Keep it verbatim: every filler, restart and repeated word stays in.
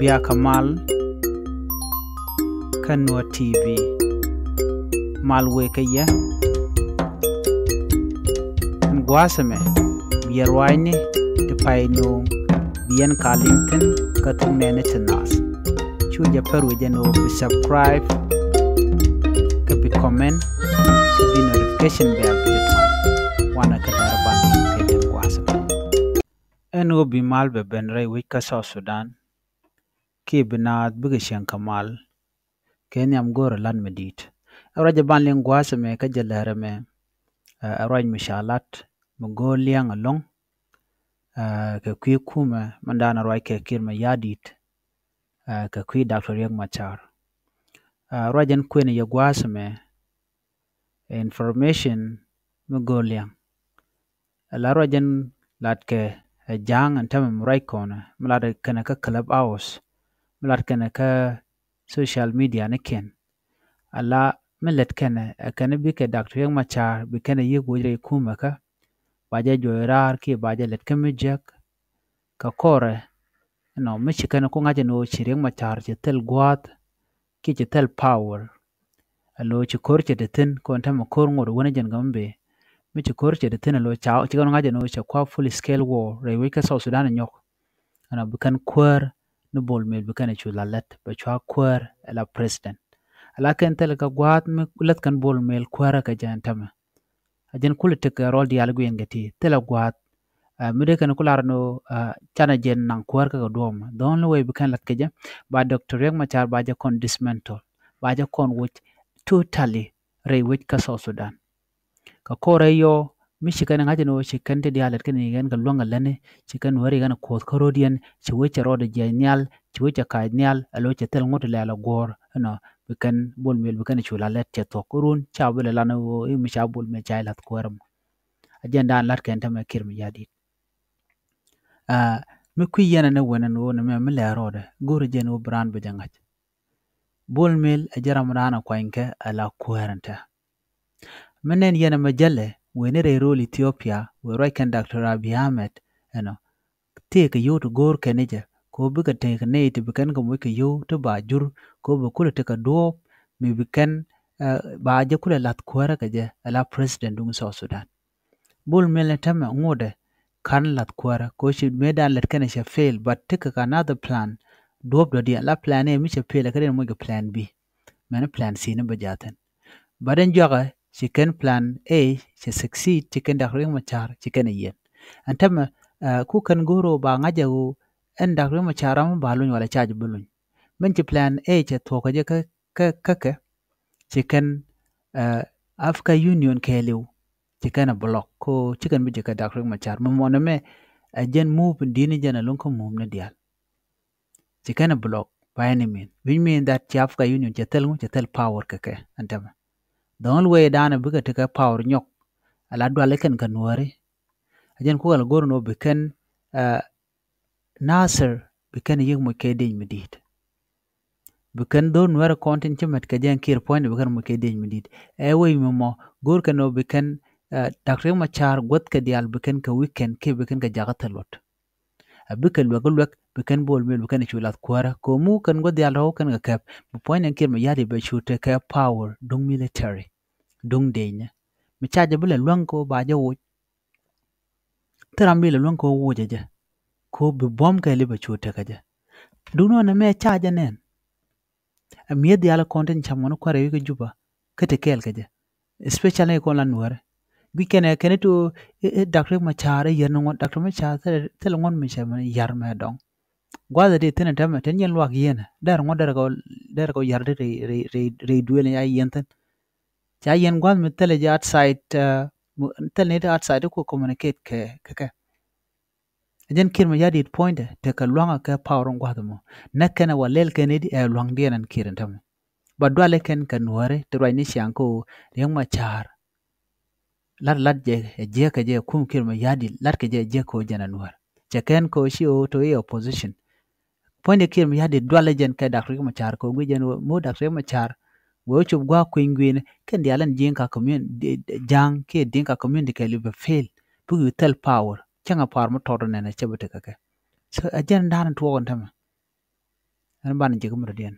Bia kɛ mal kä Nuɔr T V. Mal wëë kä yɛ. Ɛn gua̱a̱th ɛmɛ bi yɛ ruaacni ti pay nööŋ bi yɛn ka liŋ thi̱n kä thok nɛɛni ti naath. Cu jɛ pär wi̱c ɛn ɣöö bi subscribe kä bi comment kä bi notification bell bi ti tuany. Wanɛ kä dɛr ban kɛ jɛn gua̱a̱th ɛmɛ. Ɛn ɣöö bi mal bɛ ben rɛy wec kä South Sudan kiɛ bi naath bikɛ cieŋ kɛ mal kɛ nhiam go̱o̱rɛ lat mi di̱i̱t. Ɛ ruac ɛ ban liŋ gua̱a̱th ɛmɛ kä jɛ lɛr ɛmɛ. Ɛ ruac mi ca lat mi go̱o̱r liɛŋ ɛlɔ̱ŋ kɛ kui̱ kumɛ mɛn da̱a̱n ɛ ruac kɛ Kiir Mayardit kɛ kui̱ Doctor Riek Machar. Ɛ ruac ɛn kuën yɛ gua̱a̱th ɛmɛ. Information mi go̱o̱r liɛŋ. Ɛ la ruac ɛn latkɛ ɛ ja̱a̱ŋ ɛn tämɛ mi ruac kɔnɛ mi lat kɛnɛ kä Clubhouse, mi lat kɛnɛ kä social media ni kiɛn. Ɛ la mi lät kɛnɛ ɛ kɛnɛ bikɛ Doctor Riek Machar bi kɛnɛ yiëk woc rɛy kumɛ kä ba jɛ juɔc raar kiɛ ba jɛ lät kä mi jiäk. Kɛ kɔrɛ ɛnɔ mi ci kɛn ku ŋa̱c ɛn ɣöö ci Riek Machar ci thil gua̱a̱th kiɛ ci thil power. Ɛ lo̱ ci ko̱r cɛ ti thi̱n kɔn tɛmɛ ko̱r ŋot wänä jɛn gäm bi mi ci ko̱r cɛ ti thi̱n ɛ lo̱ ca ci kɛn ŋa̱c ɛn ɣöö cɛ kua full scale war rɛy wec kä South Sudan ɛ nyɔk. Ɛnɔ bi kɛn kuäär ni Bol Mel bi kɛn ɛ cu la lät bɛ cua kuäär ɛ la president. Ɛ la kɛn thil kɛ gua̱a̱th mi läth kɛn Bol Mel kuäärä kɛ jɛ ɛn tɛmɛ. A jɛn kulɛ tekɛ rɔl diaal guiɛn kɛ ti thilɛ gua̱a̱th. Mi dee kɛn ku lar ni ɣöö canɛ jɛn naŋ kuäär kä kɛ duɔ̱ɔ̱mɛ. The only way bi kɛn la̱t kɛ jɛ ba Doctor Riek Machar ba jɛ kɔn dismantle, ba jɛ kɔn woc totally rɛy wec kä South Sudan. Kɛ kɔrɛ yɔ mi ci kɛn ŋa̱c ni ɣöö ci kɛn ti diaal lät kɛn ni kɛn kɛ luäŋ kɛ lätni ci kɛn wääri kɛn kuɔth kä ro̱diɛn ci wec cɛ rɔɔdɛ jiɛc nhial ci wec cɛ ka̱c nhial ɛ lo̱ cɛ thil ŋut lɛl ɛ guɔ̱ɔ̱r ɛnɔ. Bi kɛn Bol Mel bi kɛn cu la lät cɛ thuɔ̱k run ca bi lɛ lan ɣöö i̱ mi ca Bol Mel ca i̱ la̱th kuäär ɛmɔ. A jɛn daan la̱t kɛn tämɛ Kiir Mayardit. Mi kui̱ yɛn ɛn ɛ wen ɛn ɣöö nɛmɛ mi lɛ rɔɔdɛ go̱o̱rɛ jɛn ɣöö bi raan bi jɛ ŋa̱c. Bol Mel ɛ jɛ ram raan ɛ kuanykɛ ɛ la kuäär ɛn tɛ. Mi nɛn yɛn ɛmɛ jälɛ wen i̱ rɛy ro̱o̱l Ethiopia wen ruac kɛn Doctor Abiy Ahmed ɛnɔ. Tëëkɛ yio̱w ti go̱o̱r kɛn i̱ jɛ kɛ ɣöö bikɛ tëëkɛ nɛy ti bi kɛn kɛ moc kɛ yio̱w ti ba jur kɛ ɣöö bi kulɛ tekɛ duɔ̱ɔ̱p mi bi kɛn ba jɛ kulɛ la̱th kuäärä kɛ jɛ ɛ la president duŋ South Sudan. Bol Mel ni tämɛ ŋotdɛ ka̱n la̱th kuäärä kɛ ɣöö ci mëëdan lät kɛnɛ cɛ fail but tekɛ kɛ another plan. Duɔ̱ɔ̱p dɔ̱diɛn la plan A mi cɛ fail ɛ kä den moc kɛ plan B. Mɛn plan C ni bä jathin. But ɛn juakɛ ci kɛn plan A cɛ succeed ci kɛn Doctor Riek Machar ci kɛn a yiɛn. Ɛn tämɛ ku kɛn go̱o̱r ɣöö ba ŋa̱c ɛ ɣöö ɛn Doctor Riek Machar ram ba luny wala ca jɛ bi luny. Min ci plan A cɛ thuɔ̱k kɛ jɛ kä kä kä kɛ ci kɛn Africa Union kɛɛliw ci kɛn a block ko ci kɛn bi jɛ kɛ Doctor Riek Machar mi mɔnɛ mɛ. Ɛ jɛn move in di̱n jɛn a luŋ kä move ni diaal. Ci kɛn a block by any mean, which mean that ci Africa Union cɛ thil ŋu cɛ thil power kɛ kɛ ɛn tämɛ. The only way dan a bikɛ ti kɛ power nyɔk a la dual ikɛn kɛ nuääri. A jɛn kukɛ la go̱r ni wä bi kɛn Nasir bi kɛn yiëk moc kɛ diec mi di̱i̱t. Bi kɛn dho̱r nuɛɛrɛ kɔn tin ci mɛt kɛ jɛ ɛn Kiir puɔ̱nydɛ bi kɛn moc kɛ diec mi di̱i̱t. Ɛ wec mi mɔ go̱o̱r kɛn ɣöö bi kɛn Doctor Riek Machar guäth kɛ diaal bi kɛn kɛ weekend kiɛ bi kɛn kɛ jakä thil luɔt. A bikɛ luɛk luɛk bi kɛn Bol Mel bi kɛn cu lath kuäärä kɛ ɣöö mi wä kɛn guäth diaal rɔ̱ wä kɛn kɛ kɛp bi puɔ̱nydɛ ɛn Kiir Mayardit bɛ cu tekɛ power duŋ military duŋ diecnɛ. Mi ca jɛ bi lɛ luäŋ kɛ ɣöö ba jɛ woc. Thil ram bi lɛ luäŋ kɛ ɣöö woc ɛ jɛ kɛ ɣöö bi buɔ̱m kɛɛli bɛ cu tekɛ jɛ. Duŋni ɣän ɛmɛ ca jɛ nɛn. Ɛ mi̱eth diaal kɔn tin cam ɣän kuäärɛ wi̱i̱ kä Juba kä ti kɛɛl kɛ jɛ. Especially kɔn la nuäärɛ guic kɛnɛ kɛn ti ɣöö Doctor Riek Machar ɛ yär ni ŋuɔ̱t Doctor Machar thilɛ ŋuɔ̱t mi cɛ yar mɛ dɔŋ. Gua̱a̱th ɛ ti thi̱n ɛ tämɛ tin yɛn luak yieenɛ dɛr ŋuɔ̱t dɛr kɛ dɛr kɛ yar ti rɛy rɛy rɛy duëël in ca yieen thi̱n. Ca yɛn gua̱th mi thilɛ jɛ outside thilɛ ni ti outside ti ku communicate kɛ kɛ kɛ. Ɛ jɛn Kiir Mayardit puɔ̱nydɛ tekɛ lua̱ŋä kɛ power in gua̱th mɔ näk kɛn ɛ wä lɛl kɛn i̱di ɛ lua̱ŋdiɛn ɛn Kiir in tämɛ. Ba duali kɛn kɛ nuääri ti ruacni ciaŋ kä ɣöö Riek Machar lat lat jɛ ɛ jiäkä jɛ kum Kiir Mayardit lat kɛ jɛ ɛ jiäkä ɣöö jɛn ɛ nuäär. Cɛ kɛn kä ɣöö ci ɣöö to i̱ opposition. Puɔ̱nydɛ Kiir Mayardit dualɛ jɛn kɛ Doctor Riek Machar kɛ ɣöö guic jɛn ɣöö mi wä Doctor Riek Machar wee wä cop gua̱a̱k kui̱ny gui̱i̱ni kɛn diaal ɛn Dinka community ja̱a̱ŋ kiɛ Dinka community kɛɛliw bɛ fail. Bikɛ wi̱i̱ thil power cäŋɛ power mi tɔt nɛn ɛ cɛ bi tekɛ kɛ. So ɛ jɛn da̱a̱n tuɔɔk ɛn tämɛ. Ɛn banɛ jek mi dɔ̱diɛn.